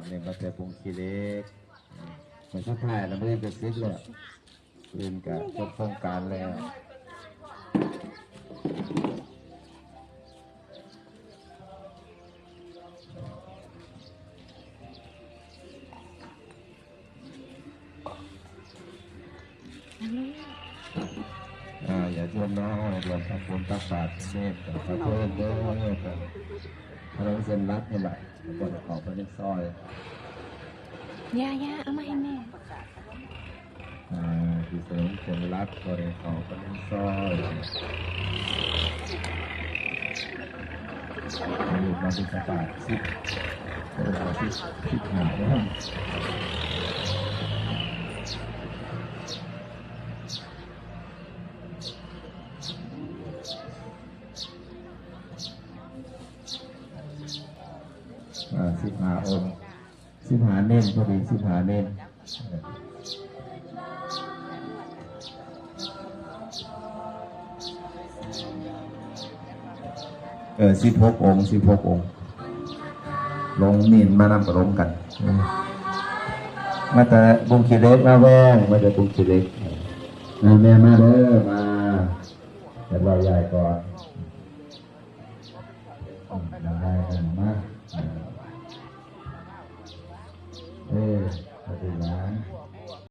ນີ້ມາແຕ່ບຸງຂີ້ເຫຼັກ ມື້ສຸດທ້າຍລະ ມື້ອື່ນກໍເສັດແລ້ວ ມື້ອື່ນກໍຈົບໂຄງການແລ້ວ. ອ່າ ຍາດໂຍມເນາະ ຮ່ວມທຳບຸນຕັກບາດເນາະ ກໍຂໍເຊີນເດີ ກໍພະນມເສັ້ນລັດນີ້ແຫຼະ ບໍ່ໄດ້ເຂົ້າໄປໃນຊອຍ. ຢ່າ ຢ່າ ເອົາມາໃຫ້ແມ່. ອ່າ ທີ່ສະໜົນເສັ້ນລັດ ບໍ່ໄດ້ເຂົ້າໄປໃນຊອຍ. ອັນນີ້ມາບິນທະບາດ ສິບ ເອີ ສິບ ສິບຫ້າ ເນາະ. ອ່າ ສິບຫ້າອົງ ສິບຫ້າເນນ ພໍດີສິບຫ້າເນນ. ເອີ ສິບຫົກອົງ ສິບຫົກອົງ ລົງເນນມານຳກໍລົງກັນ. ເອີ ມາແຕ່ບຸງຂີ້ເຫຼັກ ນາແວງ ມາແຕ່ບຸງຂີ້ເຫຼັກ. ເອີ ແມ່ມາເດີ ມາ ແຕ່ວ່າຍາຍກ່ອນ. ອືມ ມາ ມາ ມາ ເອີ ບໍ່ເປັນຫຍັງ